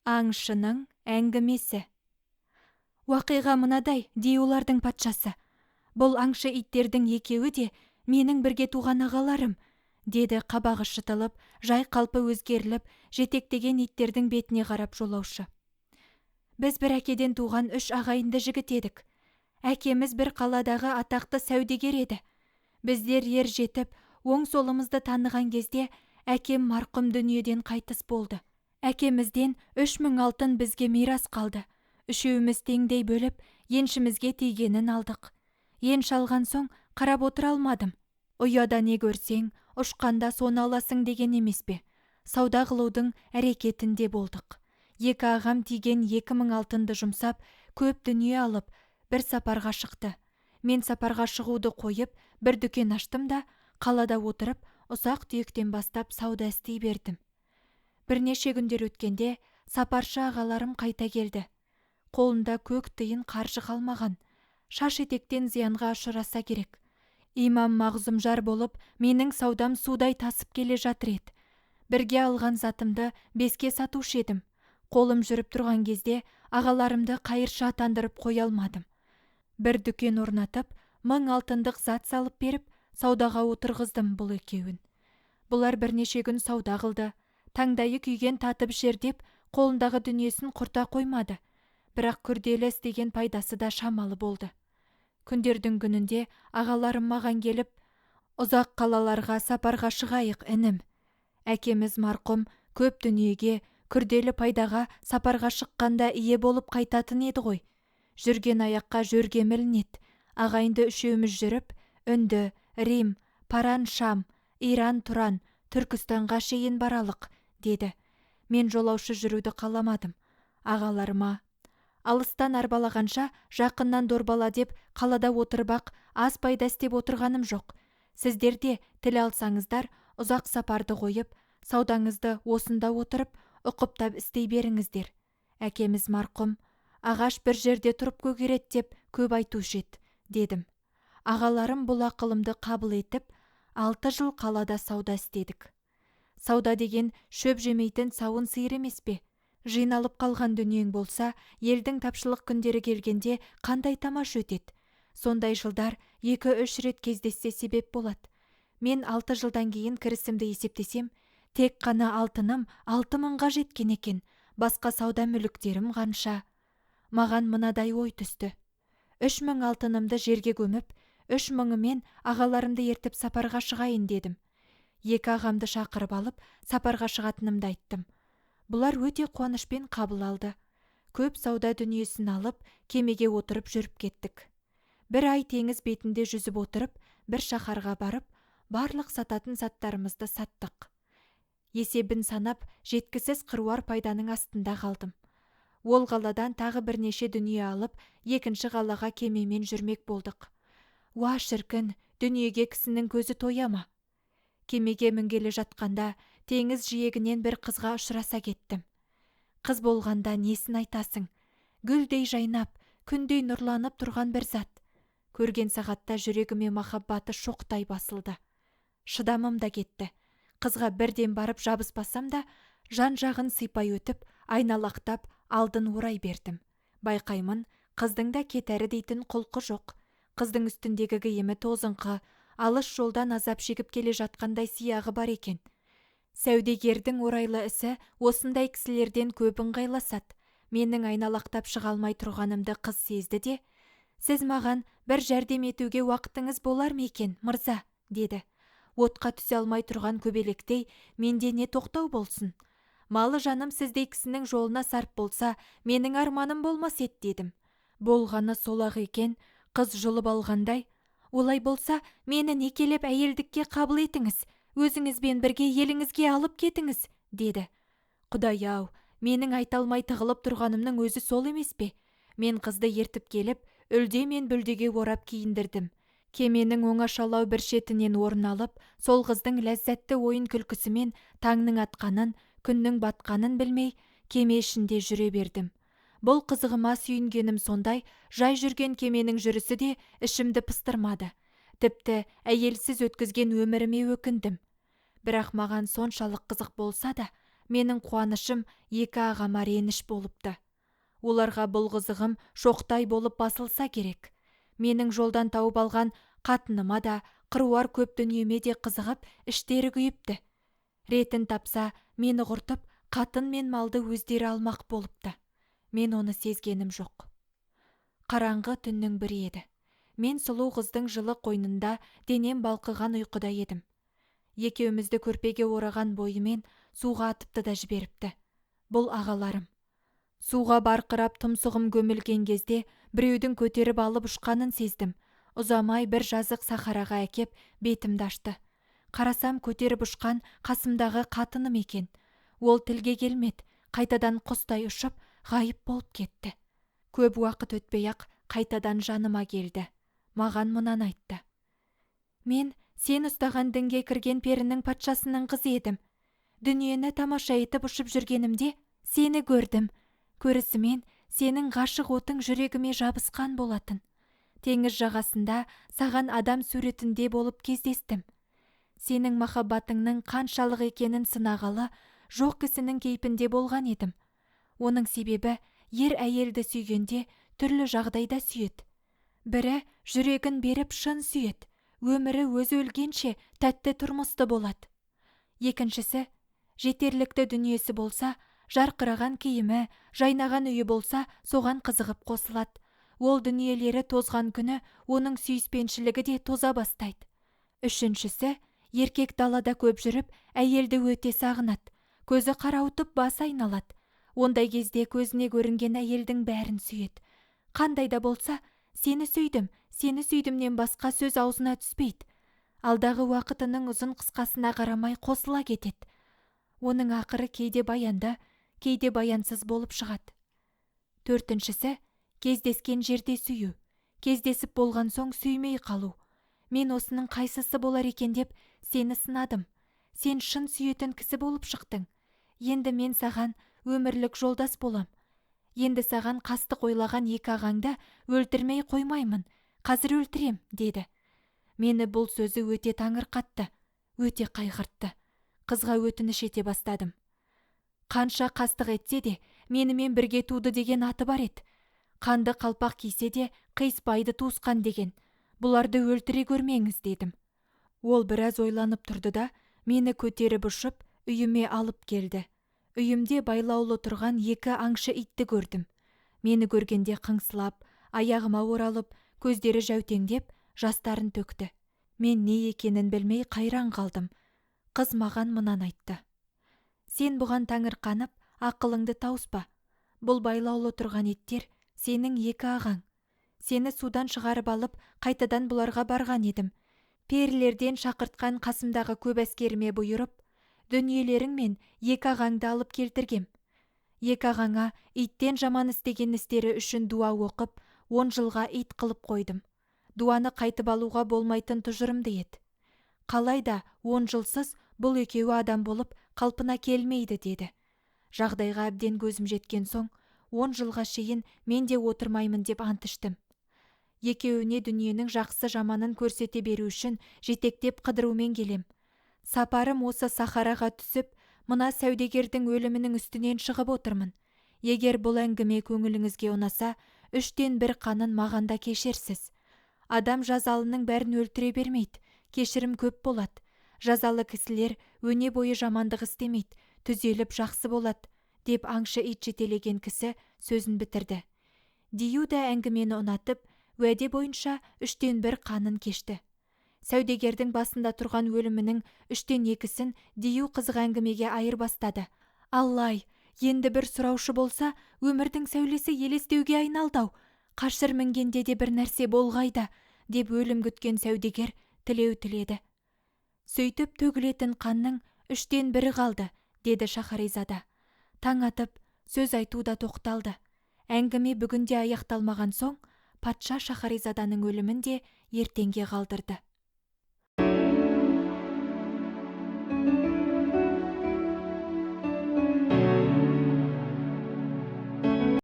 Аңшының әңгімесі. Уақиға мынадай: Диулардың патшасы: «Бұл аңшы иттердің екеуі де менің бірге туған ағаларым, – деді қабағы шытылып, жай–қалпы өзгеріліп, жетектеген иттердің бетіне қарап жолаушы. – Біз бір әкеден туған үш ағайынды жігіт едік. Әкеміз бір қаладағы атақты саудегер еді. Біздер ер жетіп, оң–солымызды таныған кезде әкем марқұм дүниеден қайтыс болды. Әкемізден 3000 алтын бізге мирас қалды, үшеуміз теңдей бөліп, еншімізге тигенін алдық. Енші алған соң қарап отыра алмадым, ұяда не көрсең, ұшқанда соны аласың деген емес пе, сауда қылудың әрекетінде болдық. Екі ағам тиген 2000 алтынды жұмсап, көп дүние алып, бір сапарға шықты, Мен сапарға шығуды қойып, бір дүкен аштым да, қалада отырып, ұсақ–түйектен бастап сауда істей бердім. Бірнеше күндер өткенде сапаршы ағаларым қайта келді, қолында көк тиын қаржы қалмаған, шаш–етектен зиянға ұшыраса керек: Имам Мағзұм жар болып, менің саудам судай тасып келе жатыр еді, Бірге алған затымды беске сатушы едім, Қолым жүріп тұрған кезде ағаларымды қайыршы атандырып қоя алмадым, Бір дүкен орнатып, 1000 алтындық зат салып беріп, саудаға отырғыздым бұл екеуін. Бұлар бірнеше күн сауда қылды, таңдайы күйген татып ішер деп, қолындағы дүниесін құрта қоймады, бірақ күрделі істеген пайдасы да шамалы болды. Күндердің күнінде ағаларым маған келіп: «Ұзақ қалаларға сапарға шығайық, інім, әкеміз марқұм көп дүниеге, күрделі пайдаға сапарға шыққанда ие болып қайтатын еді ғой, жүрген аяққа жөргем ілінеді, ағайынды үшеуміз жүріп, Үнді, Рим, Паран–Шам, Иран–Тұран, Түркістанға шейін баралық», – деді. Мен жолаушы жүруді қаламадым, Ағаларыма: «Алыстан арбалағанша, жақыннан дорбала деп қалада отырып–ақ аз пайда істеп отырғаным жоқ, сіздер де тіл алсаңыздар, ұзақ сапарды қойып, саудаңызды осында отырып, ұқыптап істей беріңіздер, Әкеміз марқұм: "Ағаш бір жерде тұрып көгереді", – деп көп айтушы еді, – дедім. Ағаларым бұл ақылымды қабыл етіп, 6 жыл қалада сауда істедік. Сауда деген шөп жемейтін сауын сиыр емес пе, жиналып қалған дүниең болса, елдің тапшылық күндері келгенде қандай тамаша өтеді, Сондай жылдар екі–үш рет кездессе себеп болады. Мен 6 жылдан кейін кірісімді есептесем, тек қана алтыным 6000–ға жеткен екен, басқа сауда мүліктерім қанша. Маған мынадай ой түсті: 3000 алтынымды жерге көміп, 3000–ымен ағаларымды ертіп сапарға шығайын дедім. Екі ағамды шақырып алып, сапарға шығатынымды айттым. Бұлар өте қуанышпен қабыл алды. Көп сауда дүниесін алып, кемеге отырып жүріп кеттік. Бір ай теңіз бетінде жүзіп отырып, бір шаһарға барып, барлық сататын заттарымызды саттық. Есебін санап жеткісіз қыруар пайданың астында қалдым. Ол қаладан тағы бірнеше дүние алып, екінші қалаға кемемен жүрмек болдық. Уа, шіркін, дүниеге кісінің көзі тоя ма? Кемеге мінгелі жатқанда теңіз жиегінен бір қызға ұшыраса кеттім. Қыз болғанда несін айтасың, гүлдей жайнап, күндей нұрланып тұрған бір зат. Көрген сағатта жүрегіме махаббаты шоқтай басылды. Шыдамым да кетті. Қызға бірден барып жабыспасам да, жан–жағын сипай өтіп, айналақтап, алдын орай бердім. Байқаймын, қыздың да кетәрі дейтін құлқы жоқ. Қыздың үстіндегі киімі тозыңқы, алыс жолдан азап шегіп келе жатқандай сияғы бар екен. Сәудегердің орайлы ісі осындай кісілерден көп ыңғайласады. Менің айналақтап шыға алмай тұрғанымды қыз сезді де: «Сіз маған бір жәрдем етуге уақытыңыз болар ма екен, мырза?» – деді. Отқа түсе алмай тұрған көбелектей менде не тоқтау болсын: «Малы–жаным сіздей кісінің жолына сарп болса, менің арманым болмас еді», – дедім. Болғаны сол–ақ екен, қыз жұлып алғандай: «Олай болса, мені некелеп әйелдікке қабыл етіңіз, өзіңізбен бірге еліңізге алып кетіңіз», – деді. Құдай–ау, менің айта алмай тығылып тұрғанымның өзі сол емес пе? Мен қызды ертіп келіп, үлде мен бүлдеге орап киіндірдім. Кеменің оңашалау бір шетінен орын алып, сол қыздың ләззәтті ойын–күлкісімен таңның атқанын, күннің батқанын білмей, кеме ішінде жүре бердім. Бұл қызығыма сүйінгенім сондай, жай жүрген кеменің жүрісі де ішімді пыстырмады, тіпті әйелсіз өткізген өміріме өкіндім. Бірақ маған соншалық қызық болса да, Менің қуанышым екі ағама реніш болыпты. Оларға бұл қызығым шоқтай болып басылса керек. Менің жолдан тауып алған қатыныма да, қыруар көп дүниеме де қызығып іштері күйіпті. Ретін тапса, мені құртып, қатын мен малды өздері алмақ болыпты. Мен оны сезгенім жоқ. Қараңғы түннің бірі еді. Мен сұлу қыздың жылы қойнында денем балқыған ұйқыда едім. Екеумізді көрпеге ораған бойымен суға атыпты да жіберіпті. Бұл ағаларым. Суға барқырап тұмсығым көмілген кезде біреудің көтеріп алып ұшқанын сездім. Ұзамай бір жазық сахараға әкеп бетімді ашты. Қарасам, көтеріп ұшқан қасымдағы қатыным екен. Ол тілге келмеді, қайтадан құстай ұшып, ғайып болып кетті. Көп уақыт өтпей–ақ қайтадан жаныма келді. Маған мынаны айтты: «Мен сен ұстаған дінге кірген перінің патшасының қызы едім. Дүниені тамаша етіп ұшып жүргенімде сені көрдім. Көрісімен сенің ғашық отың жүрегіме жабысқан болатын. Теңіз жағасында саған адам суретінде болып кездестім. Сенің махаббатыңның қаншалық екенін сынағалы жоқ кісінің кейпінде болған едім. Оның себебі ер әйелді сүйгенде түрлі жағдайда сүйеді. Бірі жүрегін беріп шын сүйеді, өмірі өзі өлгенше тәтті тұрмысты болады. Екіншісі жетерлікті дүниесі болса, жарқыраған киімі, жайнаған үйі болса, соған қызығып қосылады. Ол дүниелері тозған күні оның сүйіспеншілігі де тоза бастайды. Үшіншісі еркек далада көп жүріп, әйелді өте сағынады, көзі қарауытып, басы айналады. Ондай кезде көзіне көрінген әйелдің бәрін сүйеді. Қандай да болса, сені сүйдім, сені сүйдімнен басқа сөз аузына түспейді. Алдағы уақытының ұзын–қысқасына қарамай қосыла кетеді. Оның ақыры кейде баянды, кейде баянсыз болып шығады. Төртіншісі кездескен жерде сүю, кездесіп болған соң сүймей қалу. Мен осының қайсысы болар екен деп сені сынадым. Сен шын сүйетін кісі болып шықтың. Енді мен саған өмірлік жолдас болам. Енді саған қастық ойлаған екі ағаңды өлтірмей қоймаймын, қазір өлтірем, – деді. Мені бұл сөзі өте таңырқатты, өте қайғыртты. Қызға өтініш ете бастадым. Қанша қастық етсе де, менімен бірге туды деген аты бар еді. Қанды қалпақ кисе де қиыспайды туысқан деген. Бұларды өлтіре көрмеңіз, дедім. Ол біраз ойланып тұрды да, мені көтеріп ұшып, үйіме алып келді. Үйімде байлаулы тұрған екі аңшы итті көрдім. Мені көргенде қыңсылап, аяғыма оралып, көздері жәутеңдеп, жастарын төкті. Мен не екенін білмей қайран қалдым. Қыз маған мынаны айтты: «Сен бұған таңырқанып, ақылыңды тауыспа. Бұл байлаулы тұрған иттер – сенің екі ағаң. Сені судан шығарып алып, қайтадан бұларға барған едім. Перілерден шақыртқан қасымдағы көп әскеріме бұйырып, дүниелерің мен екі ағаңды алып келтіргем. Екі ағаңа иттен жаман істеген істері үшін дуа оқып, 10 жылға ит қылып қойдым. Дуаны қайтып алуға болмайтын тұжырымды еді. Қалай да 10 жылсыз бұл екеуі адам болып қалпына келмейді, – деді. Жағдайға әбден көзім жеткен соң, 10 жылға шейін мен де отырмаймын деп ант іштім. Екеуіне дүниенің жақсы–жаманын көрсете беру үшін жетектеп қыдырумен келем. Сапарым осы сахараға түсіп, мына сәудегердің өлімінің үстінен шығып отырмын. Егер бұл әңгіме көңіліңізге ұнаса, үштен бір қанын маған да кешерсіз. Адам жазалының бәрін өлтіре бермейді, кешірім көп болады. Жазалы кісілер өне бойы жамандық істемейді, түзеліп жақсы болады, – деп аңшы ит жетелеген кісі сөзін бітірді. Дию да әңгімені ұнатып, уәде бойынша үштен бір қанын кешті. Сәудегердің басында тұрған өлімінің үштен екісін дию қызық әңгімеге айырбастады. Алла–ай, енді бір сұраушы болса, өмірдің сәулесі елестеуге айналды–ау, қашыр мінгенде де бір нәрсе болғай да, деп өлім күткен сәудегер тілеу тіледі. Сөйтіп төгілетін қанның үштен бірі қалды, деді Шахаризада. Таң атып, сөз айту да тоқталды. Әңгіме бүгін де аяқталмаған соң, патша Шахаризаданың өлімін де ертеңге қалдырды.